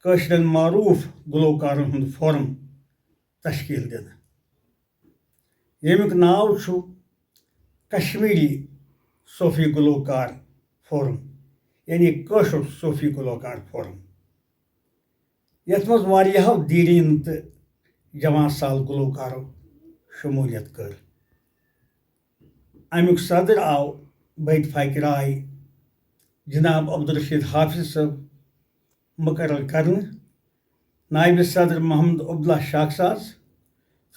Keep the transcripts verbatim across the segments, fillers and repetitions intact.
کٲشرٮ۪ن معروٗف گلوکارن ہُنٛد فورم تشکیل دِنہٕ، ییٚمیُک ناو چھُ کشمیری صوفی گلوکار فورم، یعنی کٲشُر صوفی گلوکار فورم، یَتھ منٛز واریاہو دیٖرین تہٕ جوان سال گلوکارو شمولیت کٔر۔ اَمیُک صدر آو بِاتِفاقِ راے جناب عبدالرشید حافظ صٲب مقرر کرنہٕ، نائب صدر محمد عبداللہ شاکساز،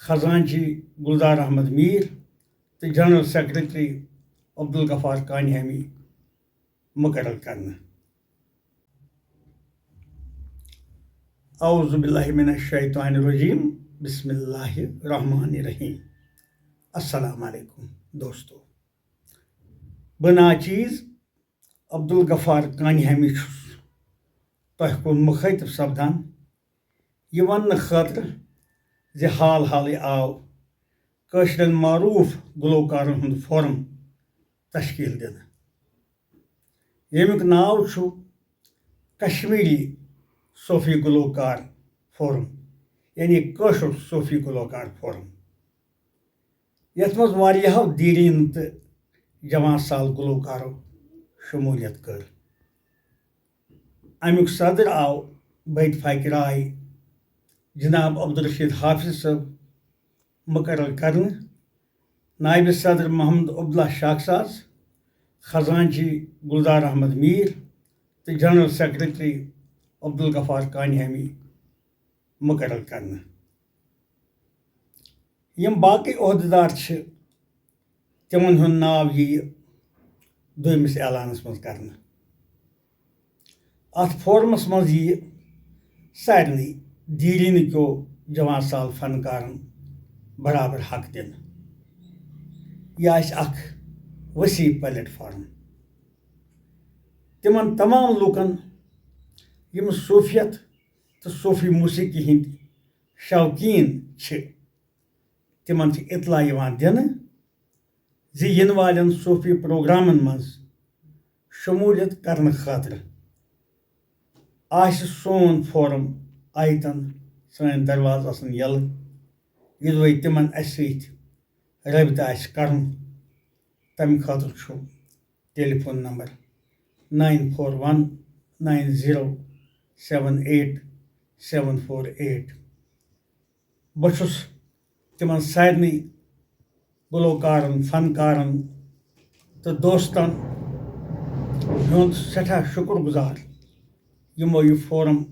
خزانچی گلزار احمد میر تہٕ جنرل سیکرٹری عبدالغفار کانہامی مقرر کرنہٕ۔ اعوذ باللہ من الشیطان الرجیم، بسم اللہ الرحمن الرحیم۔ السلام علیکم دوستو، بہٕ ناچیز عبدالغفار کانہامی چھُس تۄہہِ کُن مُخٲطب سپدان یہِ وننہٕ خٲطرٕ زِ حال حالٕے آو کٲشرٮ۪ن معروٗف گلوکارن ہُنٛد فورم تشکیل دِنہٕ، ییٚمیُک ناو چھُ کشمیری صوفی گلوکار فورم، یعنی کٲشُر صوفی گلوکار فورم، یَتھ منٛز واریاہو دیٖرین تہٕ جوان سال گلوکارو شمولیت کٔر۔ اَمیُک صدر آو بِاتِفاقِ راے جناب عبدالرشید حافظ صٲب مقرر کرنہٕ، نائب صدر محمد عبداللہ شاکساز، خزانچی گلزار احمد میر تہٕ جنرل سیکرٹری عبدالغفار کانہامی مقرر کرنہٕ۔ یِم باقٕے عہدٕدار چھِ، تِمن ہُنٛد ناو یِیہِ دوٚیمِس اعلانس منٛز کرنہٕ۔ اَتھ فورمس منٛز یِیہِ سارنٕے دیٖرینہٕ کیو جوان سال فنکارن برابر حق دِنہٕ۔ یہِ آسہِ اکھ وسیع پلیٹ فارم۔ تِمن تمام لوٗکن یِم صوفیت تہٕ صوفی موسیقی ہٕنٛدۍ شوقیٖن چھِ، تِمن چھِ اطلاع یِوان دِنہٕ زِ یِنہٕ والٮ۪ن صوفی پروگرامن منٛز شمولیت کرنہٕ خٲطرٕ آسہِ سون فورم آیتن، سٲنۍ دروازٕ آسن یَلہٕ، یوٚدوَے تِمن اَسہِ سۭتۍ رٲبطہٕ آسہِ کرُن۔ تَمہِ خٲطرٕ چھُ telephone number nine four one nine zero seven eight seven four eight۔ بہٕ چھُس تِمن سارنٕے گلوکارن، فنکارن تہٕ دوستن ہُنٛد سٮ۪ٹھاہ شُکر گُزار، یِمو یہِ فورم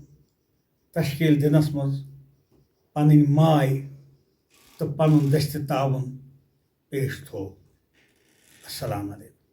تشکیل دِنس منٛز پنٕنۍ ماے تہٕ پنُن دستِ تعاوُن پیش تھوو۔ السلام علیکم۔